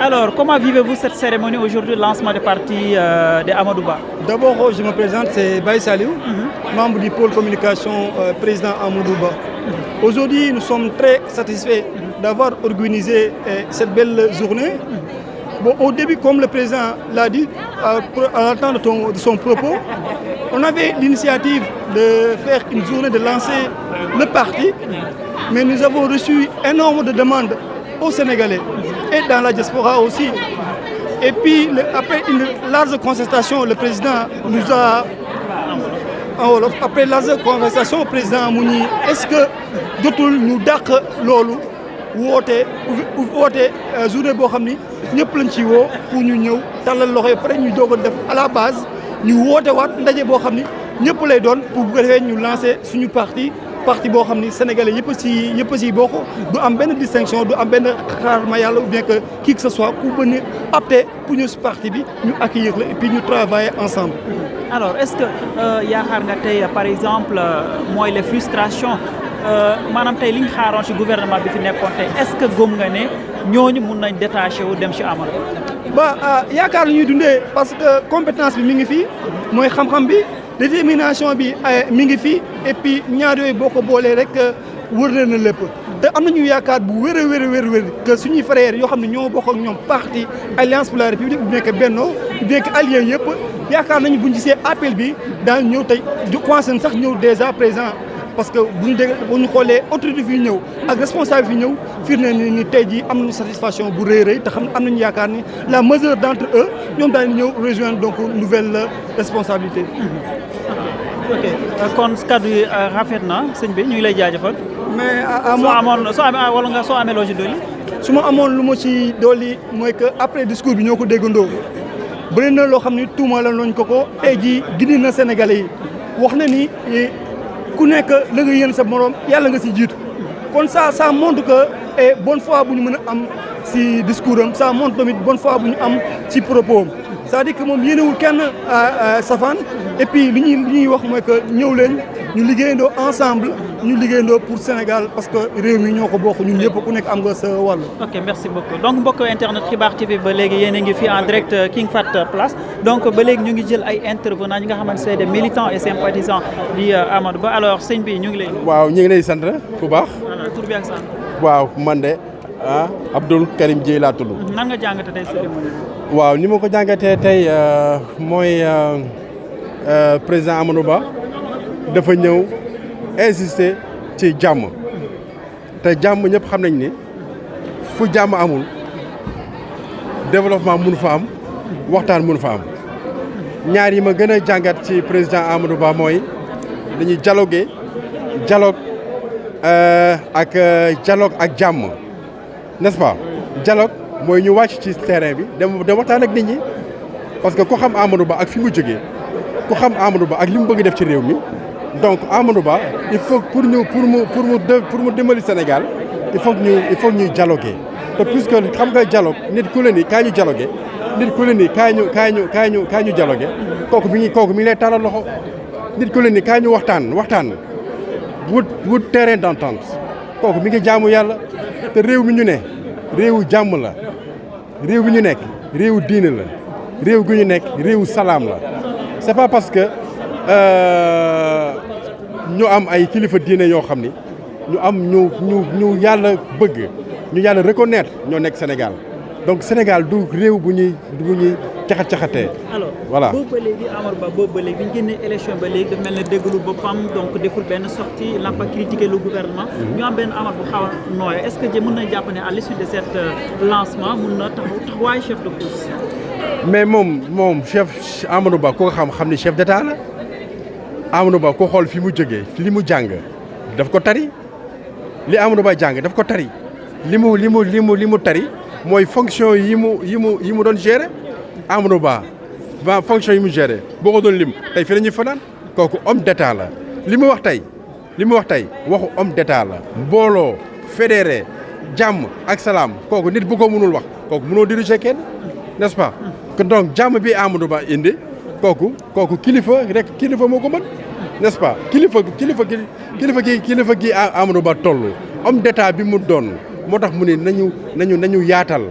Alors, comment vivez-vous cette cérémonie aujourd'hui, le lancement du parti de Amadou Ba? D'abord, je me présente, c'est Baye Saliou, membre du pôle communication président Amadou Ba. Aujourd'hui, nous sommes très satisfaits d'avoir organisé cette belle journée. Bon, au début, comme le président l'a dit, à l'entend de son propos, on avait l'initiative de faire une journée, de lancer le parti, mais nous avons reçu énormément de demandes aux Sénégalais et dans la diaspora aussi. Et puis, après une large concertation, le président nous a... Après large conversation, le président Mouni, est-ce que d'autres nous d'accord lolu woote journée boo xam ni ñëpp lañ ci woo pour ñu ñëw tàllal loxo yi pare ñu doog a def à la base ñu woote waat ndaje boo xam ni ñëpp lay doon pour bu ko defee ñu lancer suñu parti boo xam ni sénégalais yëpp si bokk du am benn distinction du am benn xaar ma yàlla ou bien que qui que ce soit ku bëgg a apte pour ñu si parti bi ñu accueillir la et puis ñu travailler ensemble. Alors, est-ce que yaakaar nga tey par exemple mooy les frustrations maanaam tey li ñu xaaroon ci gouvernement bi fi nekkoon tey est-ce que gëm nga ne ñooñu mun nañ détaché wu dem ci Amadou Ba? Yaakaar la ñuy dundee parce que compétence bi mi ngi fii mooy xam-xam bi détermination bi mi ngi fii et puis ñaar yooyu boo ko boolee rek wër na lépp te am nañu yaakaar bu wér a wér que suñuy frères yoo xam ne ñoo bokk ak ñoom parti Alliance pour la République ou bien que Benno ou bien que alliés yëpp yaakaar nañu buñ gisee appel bi daan ñëw tey du commencé sax ñëw déjà présent parce que bu ñu xoolee autorité fi ñëw ak responsable fi ñëw fir na ni tey jii am nañu satisfaction bu rëy te xam am nañu yaakaar ni la majeure d'entre eux ñoom daañu ñëw rejoindre donc nouvelle responsabilité. ok kon kaddu yi rafet na sëñ bi ñu ngi lay jaajëfal. mais soo amee loo ci dolli. su ma amoon lu ma ci dolli mooy que après discours bi ñoo ko déggandoo bëri na loo xam ni tuuma la nañ ko tey jii gindi na Sénégalais yi wax na ni ku nekk la nga yéen sa morom yàlla nga si jiitu kon ça montre que bonne foi bu ñu mën a am si discours am ça montre tamit bonne foi bu ñu am si propos am c'est-à-dire que moom yéenewul kenn safaan et puis li ñuy wax mooy que ñëw leen ñu liggéeyandoo ensemble ñu liggéeyandoo pour Sénégal parce que réew mi ñoo ko bokk ñun ñëpp ku nekk am nga sa wàll. ok merci beaucoup donc mbokk internet Xibaar TV ba léegi yéen a ngi fi en direct King Fahd Palace donc ba léegi ñu ngi jël ay intervenants ñi nga xamante c'est des militants et sympathisants di Amadou Ba alors sëñ bi ñu ngi lay. waaw ñu ngi lay sant bu baax. voilà tur bi ak sant. waaw man de Abdoul Karim Dieye laa tudd. nan nga jàngatee tey cérémonie. waaw ni ma ko jàngatee tey mooy président Amadou Ba dafa ñëw insister ci jàmm te jàmm ñëpp xam nañ ni fu jàmm amul développement mënu fa am waxtaan mënu fa am ñaar yi ma gën a jàngat ci président Amadou Ba mooy dañuy dialogue ak jàmm n'est-ce pas dialogue mooy ñu wàcc ci terrain bi dem waxtaan ak nit ñi parce que ku xam Amadou Ba ak fi mu jógee ku xam Amadou Ba ak li mu bëgg def ci réew mi donc Amadou Ba il faut pour mu dimbali Sénégal il faut ñuy dialoguer te puisque xam nga dialogue nit ku la ni kaa ñu dialoguer nit ku la ni kaa ñu dialoguer kooku mi ngi lay tàllal loxo nit ku la ni kaa ñu waxtaan wut terrain d'entente kooku mi ngi jaamu yàlla te réew mi ñu ne réewu jàmm la réew mi ñu nekk réewu diine la réew gu ñu nekk réewu salaam la c'est pas parce que ñu am ay kilifa diine yoo xam ni ñu yàlla bëgg ñu yàlla reconnaître ñoo nekk Sénégal donc Sénégal du réew bu ñuy caxat-caxatee. alors voilà boobu ba léegi Amadou Ba boobu ba léegi bi ñu génnee élection ba léegi dafa mel ne déglu boppam donc deful benn sortie n'a pas critiqué le gouvernement. ñu am benn Amadou bu xaw a nooy est-ce que mën nañ jàpp ne à l'issue de cet lancement mun na taxawaay chef de l'opposition. mais moom chef Amadou Ba ko xam ni chef d'état la Amadou Ba ko xool fi mu jógee li mu jàng daf ko tari li Amadou Ba jàng daf ko tari li mu tari mooy fonction yi mu doon gérer Amadou Ba fonction yi mu gérer boo ko doon lim tey fi la ñuy fanaan kooku homme d'état la li mu wax tey waxu homme d'état la mbooloo fédéré jàmm ak salaam kooku nit bu ko mënul wax kooku mënoo diriger kenn n'est-ce pas donc jàmm bi Amadou Ba indi kooku kilifa moo ko mën n'est-ce pas kilifa gi Amadou Ba toll homme d'état bi mu doon moo tax mu ne nañu yaatal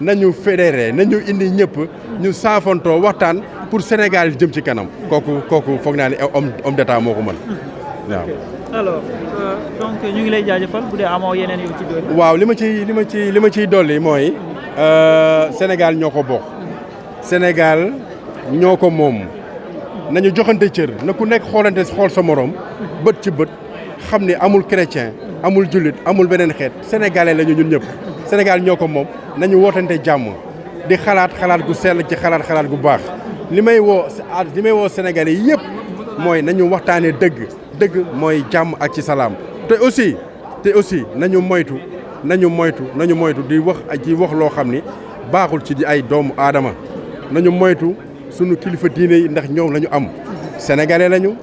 nañu fédéré nañu indi ñëpp ñu saafantoo waxtaan pour Sénégal jëm ci kanam kooku foog naa ne homme d'état moo ko mën waaw. alors donc ñu ngi lay jaajëfal bu dee amoo yeneen yu ci dolli. waaw li ma ciy dolli mooy Sénégal ñoo ko bokk Sénégal ñoo ko moom nañu joxante cër na ku nekk xool sa morom bët ci bët xam ni amul chrétien amul jullit amul beneen xeet sénégalais lañu ñun ñëpp Sénégal ñoo ko moom nañu wootante jàmm di xalaat gu sell ci xalaat gu baax li may woo sénégalais yëpp mooy nañu waxtaanee dëgg mooy jàmm ak ci salaam te aussi nañu moytu di wax loo xam ni baaxul ci di ay doomu aadama nañu moytu sunu kilifa diine yi ndax ñoom lañu am sénégalais lañu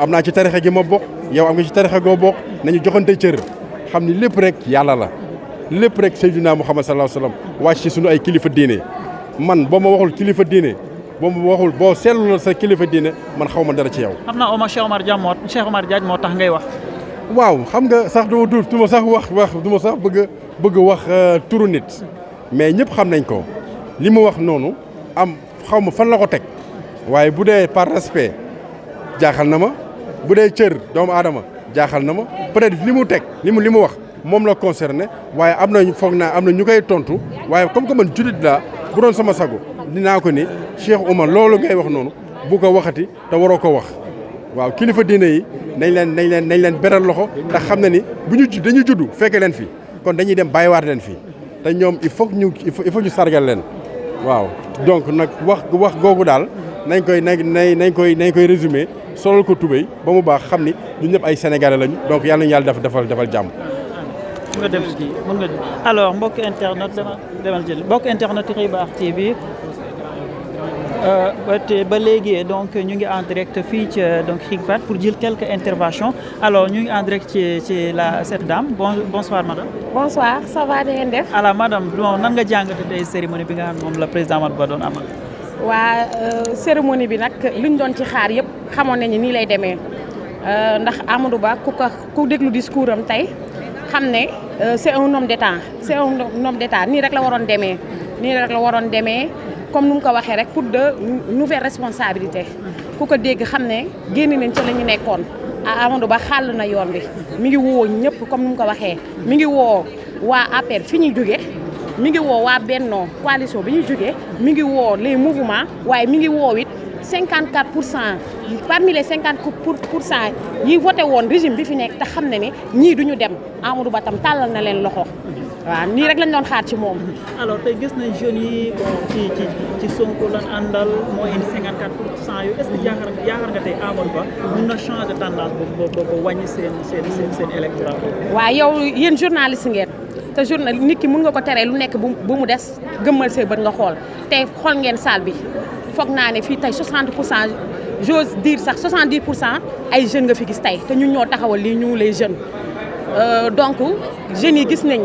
am naa ci tarixa gi ma bokk yow am nga ci tarixa goo bokk nañu joxante cër xam ni lépp rek yàlla la lépp rek Seydina Muhammad sallallahu alayhi wa sallam wàcc ci sunu ay kilifa diine man boo ma waxul kilifa diine boo seetlu sa kilifa diine man xaw ma dara ci yow. xam naa Cheikh Omar Diagne moo tax ngay wax. waaw xam nga sax du ma sax bëgg wax turu nit mais ñëpp xam nañ ko li mu wax noonu xaw ma fan la ko teg waaye bu dee par respect jaaxal na ma bu dee cër doomu aadama jaaxal na ma peut-être li mu teg li mu wax moom la concerné waaye am na ñu koy tontu waaye comme que man jullit laa bu doon sama sago dinaa ko ni Cheikh Oumar loolu ngay wax noonu bu ko waxati te waroo ko wax waaw kilifa diine yi nañ leen beral loxo te xam na ni dañu juddu fekke leen fi kon dañuy dem bàyyiwaat leen fi te ñoom il faut ñu sargal leen waaw donc nag wax googu daal nañ koy résumé solal ko tubéy ba mu baax xam ni ñun ñëpp ay sénégalais lañu donc yàlla nañu yàlla defal jàmm. nga dem ci mën nga alors mbokk internet demal jël mbokk internet Xibaar TV ba léegi donc ñu ngi en direct fii ci donc Xibaar pour jël quelques interventions alors ñu ngi en direct ci cette dame bonsoir madame. bonsoir ça va da ngeen def. alors madame nan nga jàngate tey cérémonie bi nga xam moom la président Amadou Ba doon amal. waa cérémonie bi nag luñ doon ci xaar yëpp xamoon nañu nii lay demee ndax Amadou Ba ku déglu discours am tey xam ne c'est un homme d'état nii rek la waroon demee comme nu mu ko waxee rek pour de nouvelles responsabilités ku ko dégg xam ne génn nañ ca la ñu nekkoon Amadou Ba xàll na yoon bi mi ngi woo ñëpp comme nu mu ko waxee mi ngi woo waa APR fi ñu jóge mi ngi woo waa Benno coalition bi ñu jógee mi ngi woo les mouvements waaye mi ngi woo it 54% parmi les 54% yi voté woon régime bi fi nekk te xam ne ne ñii duñu dem Amadou Ba tam tàllal na leen loxo waaw nii rek lañ doon xaar ci moom. alors tey gis nañ jeunes yi ci Sonko lan àndal moo indi 54% yu est-ce que yaakaar nga tey Amadou Ba mun na changer tendance ba wàññi seen électorat. waaw yow yéen journaliste ngeen te nit ki mun nga ko teree lu nekk bu mu des gëmmal say bët nga xool te xool ngeen salle bi foog naa ne fii tey 60% j'ose dire sax 70% ay jeunes nga fi gis tey te ñun ñoo taxawal lii ñu les jeunes donc jeunes yi gis nañ.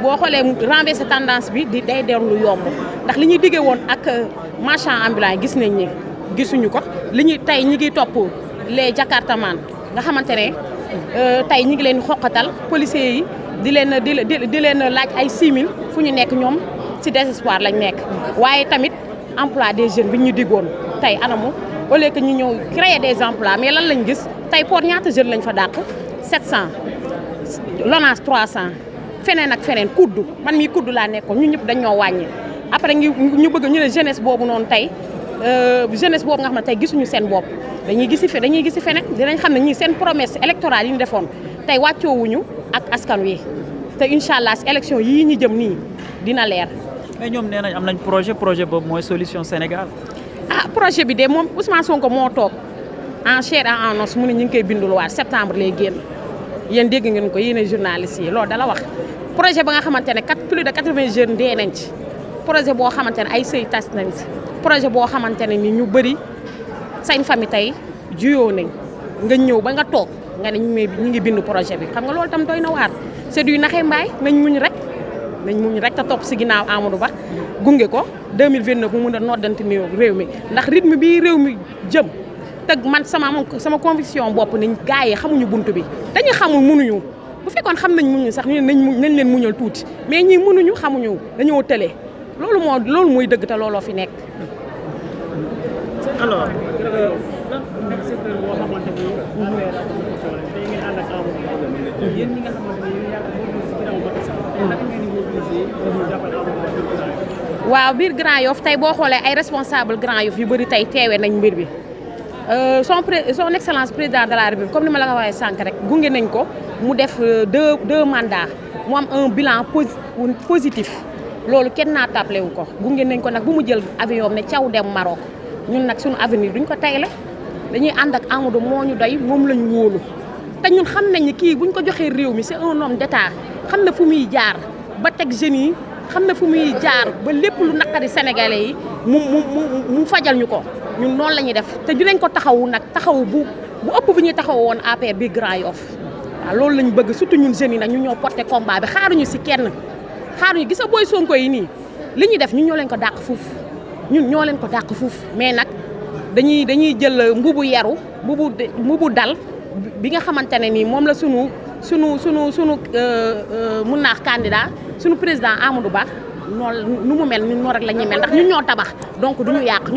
boo xoolee renverser tendance bi day dellu yomb ndax li ñuy diggee woon ak marchand ambulant gis nañ ni gisuñu ko li ñuy tey ñi ngi topp les jakartaman nga xamante ne tey ñi ngi leen xoqatal policiers yi di leen laaj ay 6000 fu ñu nekk ñoom ci désespoir lañ nekk waaye tamit emploi des jeunes bi ñu diggoon tey anamu au lieu que ñu ñëw créer des emplois mais lan lañ gis tey port ñaata jeunes lañ fa dàq 700 LONASE 300 feneen ak feneen kuddu man mii kuddu laa nekkoon ñu ñëpp dañ ñoo wàññi après ñu bëgg ñu ne jeunesse boobu noonu tey jeunesse boobu nga xam ne tey gisuñu seen bopp dañuy gisi feneen dinañ xam ne ñii seen promesse électorale yi ñu defoon tey wàccoowuñu ak askan wi te incha allah si élection yii ñu jëm nii dina leer. mais ñoom nee nañ am nañ projet boobu mooy solution Sénégal. projet bi de moom Ousmane Sonko moo toog en chair et en os mu ne ñu ngi koy bindul waat septembre lay génn yéen dégg ngeen ko yéen journalistes yi loolu dala wax. projet ba nga xamante ne plus de 80 jeunes dee nañ ci projet boo xamante ne ay sëy tas nañ ci projet boo xamante ne ni ñu bëri seen famille tey juyoo nañ nga ñëw ba nga toog nga ne ñu ngi bind projet bi xam nga loolu tam doy na waar c'est du naxee mbaay nañ muñ rek te topp si ginnaaw Amadou Ba gunge ko 2029 mu mën a noddanti réew mi ndax rythme bi réew mi jëm te man sama conviction bopp ni gars yi xamuñu buntu bi dañu xamul mënuñu bu fekkoon xam nañ muñu sax ñu nañ leen muñal tuuti mais ñii mënuñu xamuñu dañoo tëlee loolu mooy dëgg te looloo fi nekk. alors. waaw biir Grand Yoff tey boo xoolee ay responsable Grand Yoff yu bëri tey teewee nañ mbir bi son excellence président de la République comme ni ma la ko waxee sànq rek gunge nañ ko mu def deux mandats mu am un bilan positif loolu kenn naa tablé wu ko gunge nañ ko nag bu mu jël avion ne caw dem Maroc ñun nag suñu avenir duñ ko tayle dañuy ànd ak Amadou moo ñu doy moom lañu wóolu te ñun xam nañ ni kii buñ ko joxee réew mi c'est un homme d'état xam na fu muy jaar ba teg jeunes yi xam na fu muy jaar ba lépp lu naqari sénégalais yi mu fajal ñu ko ñun noonu la ñuy def te dinañ ko taxawu nag taxawu bu ëpp bi ñuy taxaw woon APR bi Grand Yoff waaw loolu lañ bëgg surtout ñun jeunes yi nag ñu ñoo porté combat bi xaaruñu si kenn xaaruñu gis nga booy Sonko yi nii li ñuy def ñun ñoo leen ko dàq fuuf ñun ñoo leen ko dàq fuuf mais nag dañuy jël mbubu yaru mbubu dal bi nga xamante ne nii moom la sunu mun naax candidat sunu président Amadou Ba noonu nu mu mel ni noonu rek la ñuy mel ndax ñun ñoo tabax donc duñu yàq ñoom